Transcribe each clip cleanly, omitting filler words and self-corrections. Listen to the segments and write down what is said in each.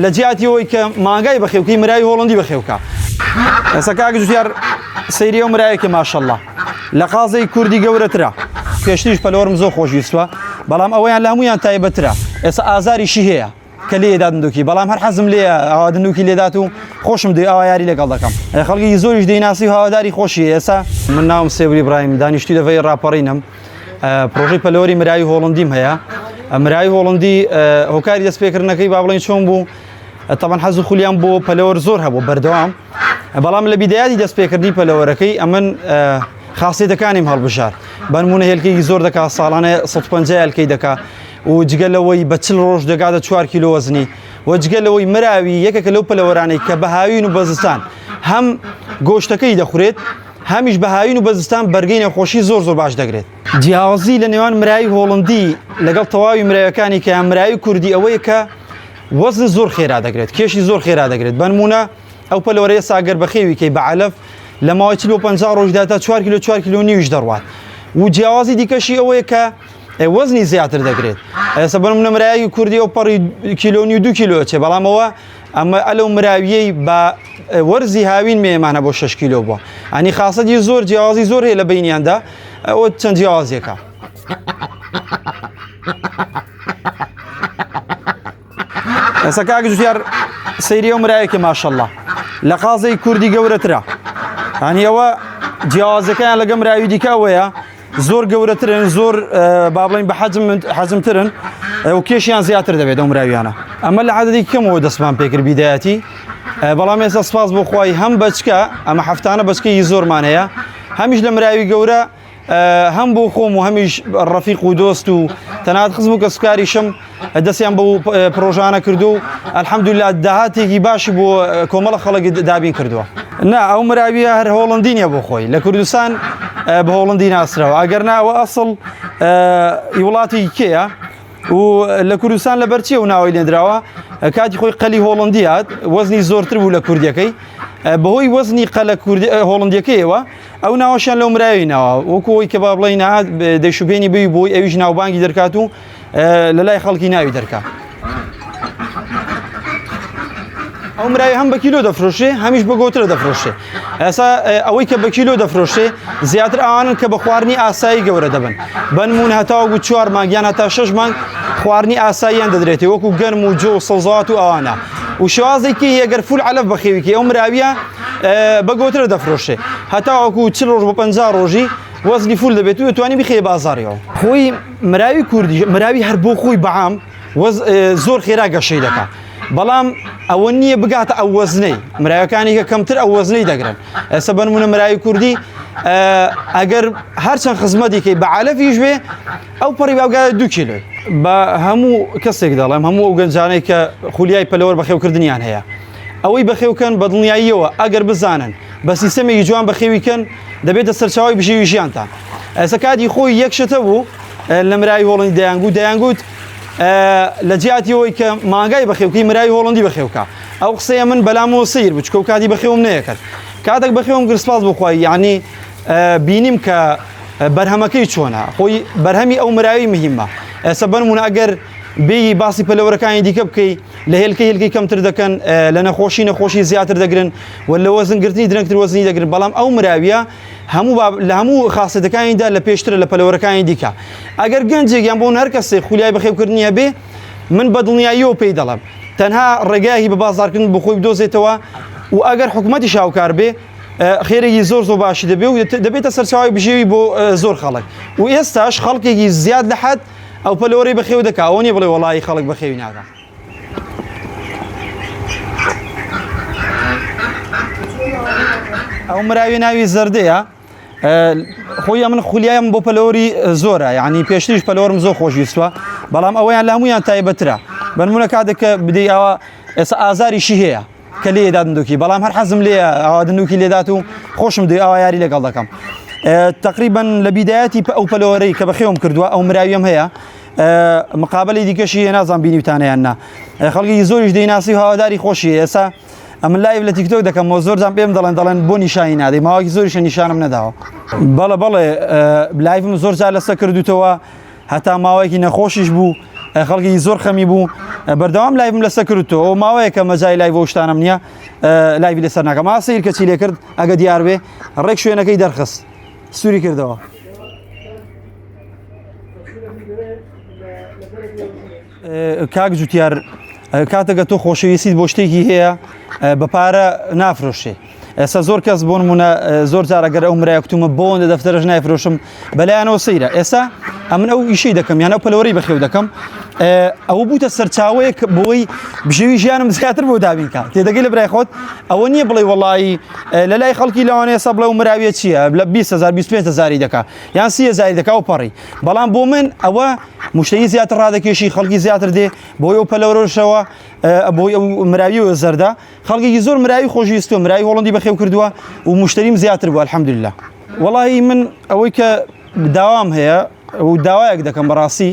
لە جیاتی ئەوەی کە مانگای بەخێوکەی مراوی هۆڵندی بەخێوکە. ئێستا کاک جوتیار سەیری ئەو مراوێکە ماشەڵڵا لە قازەی کوردی گەورەترە. پێشتریش پەلەوەرم زۆر خۆشویستوە بەڵام ئەوەیان لە هەموویان تایبەترە ئێستا ئازاریشی هەیە کە لێ دات دندوکی بەڵام هەر حەزم لێیە ئاوا دندوکی لێدات و خۆشم دوێ ئاوا یاری لەگەڵ دەکەم خەڵکی زۆریش دەیناسی و هاواداری خۆشی ئێستا من ناوم سێوری برایم دانیشتوی دەڤەری ڕاپەڕینم پرۆژەی پەلەوەری مراوی هۆڵندیم هەیە مراوی هۆڵندی هۆکاری دەستپێکردنەکەی با بڵێن چۆن بوو تەبەن حەز و خولیان بۆ پەلەوەر زۆر هەبوو بەردەوام بەڵام لە بیدایاتی دەستپێکردنی پەلەوەرەکەی ئەمن خاصێتەکانیم هەڵبژارد بەنمونە هێلکەی زۆر دەکا ساڵانە 150 هێلکەی دەکا و جگە لەوەی بە چل ڕۆژ دەگاتە 4 کیلۆ وەزنی و جگە لەوەی مراوی یەکێکە لەو پەلەوەرانەی کە بە هاوین و بەزستان هەم گۆشتەکەی دەخورێت هەمیش بە هاوین و بە زستان بەرگەی نەخۆشی زۆر زۆر باش دەگرێت. جیاوازی لە نێوان مراوی هۆڵندی لەگەڵ تەواوی مراویەکانی کە یان مراوی کوردی ئەوەیە کە وەزن زۆر خێرا دەگرێت، کێشی زۆر خێرا دەگرێت. بەنمونە ئەو پەلەوەرە ئێستا گەر بەخێوی کەی بە عەلەف لە ماوەی 40 بۆ 50 ڕۆژدا تا 4 کیلۆ 4 کیلۆ نیویش دەڕوات. و جیاوازی دیکەشی ئەوەیە کە وەزنی زیاتر دەگرێت. ئێستا بەنمونە مراوی کوردی ئەو پەڕی کیلۆ نیو 2 کیلۆ چێ بەڵام ئەوە ئەمە ئەلەو مراویەی بە وەرزی هاوین مێمانە بۆ 6 کیلۆ بووە ئەنی خاصەتی زۆر جیاوازی زۆر هەیە لە بینیاندا ئەوە چەند جیاوازیەکە. ئێستا کاک جوتیار سەیری ئەو مراوێکە ماشەڵڵا لە قازەی کوردی گەورەترە هەنی ئەوە جیاوازەکەیان لەگە مراوی دیکە ئەوەیە زۆر گەورەترن زۆر با بڵین بە حەجم حەزمترن و کێشیان زیاتر دەبێت ئەو مراویانە ئەمە لە عادەتی کەمەوە دەستمان پێکرد بیدایەتی بەڵام ئێستا سپاس بۆ خوای هەم بەچکە ئەمە هەفتانە بەچکەی زۆرمان هەیە هەمیش لە مراوی گەورە هەم بۆ خۆم و هەمیش ڕەفیق و دۆست و تەنات خزم و کەسوکاریشم دەستیان بەو پرۆژانە کردو و الحەمدللە داهاتێکی باشی بۆ کۆمەڵە خەڵک دابین کردووە. نا ئەو مراویە هەر هۆڵندی نییە بۆ خۆی لە کوردستان بە هۆڵندی ناسراوە ئەگەر نا ئەوە ئەسڵ ئی وڵاتی کێیە و لە کوردستان لەبەر چیە و ناوی لێندراوە کاتی خۆی قەلی هۆڵندی هات وەزنی زۆرتر بوو لە کوردیەکەی بەهۆی وەزنی قەلە کوردی هۆڵندیەکەیەوە ئەو ناوەشیان لەو مراوی ناوە وەکو ئەوەی کە با بڵێین دەیشوبێنی بی بۆی ئەویش ناوبانگی دەرکات و لە لای خەڵکی ناوی دەرکا. ئەو مراوی هەم بە کیلۆ دەفرۆشێ هەمیش بە گۆترە دەفرۆشێ ئێستا ئەوەی کە بە کیلۆ دەفرۆشێ زیاتر ئەوانن کە بە خواردنی ئاسایی گەورە دەبن بەنمونە هەتاوەکو چوار مانگ یان هەتا شەش مانگ خواردنی ئاساییان دەدرێتێ وەکو گەرم و جۆ و سەوزەوات و ئەوانە و شێوازێکی هەیە گەر full عەلەف بەخێویکەی ئەو مراویە بە گۆترە دەفرۆشێ هەتاوەکو 40 ڕۆژ بۆ 50 ڕۆژی وەزنی full دەبێت و توانی بخەیە بازاڕیەوە خۆی مراوی کوردی مراوی هەر بۆ خۆی بەعام زۆر خێرا گەشەی دەکات بەڵام ئەوە نییە بگاتە ئەو وەزنەی مراوەکانی کە کەمتر ئەو وەزنەی دەگرن ئێستا بەنمونە مراوی کوردی ئەگەر هەرچەند خزمەتێکی بە عالەفیش بێ ئەو پەڕی باگا دو کیلۆی بە هەموو کەسێک دەڵێم هەموو ئەو گەنجانەی کە خولیای پەلەوەر بەخێوکردنیان هەیە ئەوەی بەخێوکەن بە دڵنیاییەوە ئەگەر بزانن بە سیستەمێکی جوان بەخێوی کەن دەبێتە سەرچاوی بژێوی ژیانتان ئێستا کاتی خۆی یەک شتە بوو لە مراوی هۆڵندی دەیانگوت دەیانگوت لە جیاتی ئەوەی کە مانگای بەخێوکەی مراوی هۆڵندی بەخێوکە ئەو قسەیە من بەلامەوە سیر بوو چکە و کاتی بەخێوم نەیەکرد کاتێک بەخێوم کرد سپاس بۆ خوای یعنی بینیم کە بەرهەمەکەی چۆنە خۆی بەرهەمی ئەو مراوی مهمە ئێستا بەنمونە ئەگەر بێی باسی پەلەوەرەکانی دیکە بکەی لە هێلکە هێلکەی کەمتر دەکەن لە نەخۆشی نەخۆشی زیاتر دەگرن و لە وەزن گرتنی درەنگتر وەزنی دەگرن بەڵام ئەو مراویە هەموو لە هەموو خاصێتەکانیدا لە پێشترە لە پەلەوەرەکانی دیکە ئەگەر گەنجێک یان بۆ هەر کەسێک خولیای بەخێوکردنی هەبێ من بە دڵنیاییەوە پێی دەڵێم تەنها ڕێگایەکی بە بازارکردن بۆ خۆی بدۆزێتەوە و ئەگەر حکوومەتی شاوکار بێ خێرێکی زۆر زۆر باشی دەبێ و دەبێتە سەرچاوی بژێوی بۆ زۆر خەڵک و ئێستاش خەڵکێکی زیاد لە حەد ئەو پەلۆرەی بەخێو دەکا ئەوە نیە بڵێ وەڵایی خەڵک بەخێوی ناکا. ئەو مراوی ناوی زەردەیە خۆی من خولیایم بۆ پەلۆری زۆرە یعنی پێشتریش پەلۆرم زۆر خۆشویستوە بەڵام ئەوەیان لە هەمویان تایبەترە بەنمونە کاتێک کە بدەی ئەوە ئێستا ئازاریشی هەیە کە لێ دات دندوکی بەڵام هەر حەزم لێ ئاوا دندوکی لێدات و خۆشم دوێ ئاوا یاری لەگەڵ دەکەم تقریبا لە بیدایەتی ئەو پەلۆرەی کە بەخێوم کردووە ئەو مراویم هەیە مقابلی دیکەشی نازان بینیوتانەیان نا خەڵکی زۆریش دەیناسی و هاواداری خۆشی ئێستا ئەمن live لە تیکتۆک دەکەم و زۆر جان پێم دەڵێن دەڵێن بۆ نیشانی نادەی ماوەکی زۆریشە نیشانم نەداوە بەڵێ بەڵێ live م زۆر جار لەسەر کردوتەوە هەتا ماوەیەکی نەخۆشیش بوو. خەڵکی زۆر خەمی بوو بەردەوام live م لەسەر کردەوە ئەو ماوەیەکە مەجای live و شتانم نییە live ی لەسەر ناکەم ئا سیر کە چی لێ کرد ئەگە دیار بێ ڕێک شوێنەکەی دەرخست سووری کردەوە. کاک جوتیار کاتەگە تۆ خۆشەویستیت بۆ شتێکی هەیە بە پارە نافرۆشێ ئێستا زۆر کەس بۆ نمونە زۆر جارە گەر ئەو مرای کوتومە بۆ لە دەفتەرەش نایفرۆشم بەلایەنەوە سەیرە ئێستا ئەمن ئەو ئیشەی دەکەم یان ئەو پەلەوەری بەخێو دەکەم ئەوە بووتە سەرچاوەیەک بۆی بژێوی ژیانم زیاتر بۆ دابینکە تێدەگەی لە برای خۆت ئەوە نییە بڵێ وەڵی لە لای خەڵکی لەوانەیە سە بڵێ و مراویە چییە لە 20 25 هزاری دەکا یان 30 هزاری دەکا و پەڕی بەڵام بۆ من ئەوە مشتەری زیاتر ڕادەکێشی خەڵکی زیاتر دێ بۆی ئەو پەلەوەرەشەوە بۆی ئەو مراویەوە زەردە خەڵکێکی زۆر مراوی خۆشویستوە مراوی هۆڵندی بەخێو کردووە و مشتریم زیاتر بوو الحمدلله وەڵی من ئەوەی کە داوام هەیە و داوایەک دەکەم بەڕاستی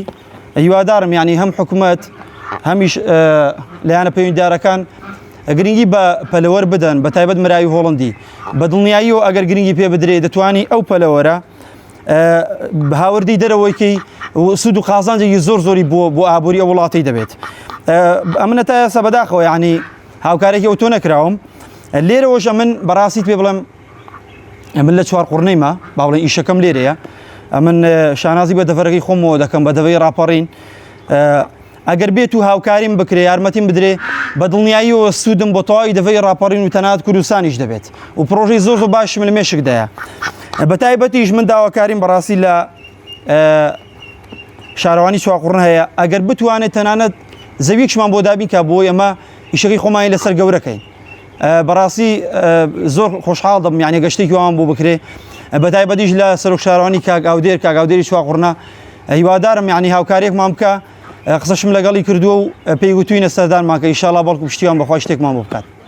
هیوادارم یعنی هەم حکومەت هەمیش لایەنە پەیوەندیدارەکان گرنگی بە پەلەوەر بدەن بە تایبەت مراوی هۆڵندی بە دڵنیاییەوە ئەگەر گرنگی پێ بدرێ دەتوانی ئەو پەلەوەرە هاوردەی دەرەوەیکەی سوود و قازانجێکی زۆر زۆری بۆ بۆ ئابووری ئەو وڵاتی دەبێت ئەمنە تا ئێستا بەداخەوە یعنی هاوکارێکی ئەو تۆ نەکراوم لێرەوەش ئەمن بەڕاستیت پێ بڵێم ئەمن لە چوار قوڕنەیمە با بڵێن ئیشەکەم لێرەیە ئەمن شانازی بە دەڤەرەکەی خۆمەوە دەکەم بە دەڤەی ڕاپەڕین ئەگەر بێت و هاوکاریم بکرێ یارمەتیم بدرێ بە دڵنیاییەوە سوودم بۆ تەواوی دەڤەری ڕاپەڕین و تەنانەت کوردستانیش دەبێت و پرۆژەی زۆر زۆر باشم لە مێشکدایە بە تایبەتیش من داواکاریم بەڕاستی لە شارەوانی چواقوڕن هەیە ئەگەر بتوانێت تەنانەت زەویەکشمان بۆ دابین کە بۆ ئێمە ئیشەکەی خۆمانی لەسەر گەورەکەین بەڕاستی زۆر خۆشحاڵ دەبم یعنی گەشتێکی وان بۆ بکرێ بە تایبەتیش لە سەرۆک شارەوانی کاک ئاودێر کاک ئاودێری چواقوڕنە هیوادارم یعنی هاوکاریەکمان بکە قسەشم لەگەڵی کردووە و پێی گوتوینە سەردانمان کە ئیشاڵا بەڵکو پشتیوان بەخوای شتێکمان بۆ بکات.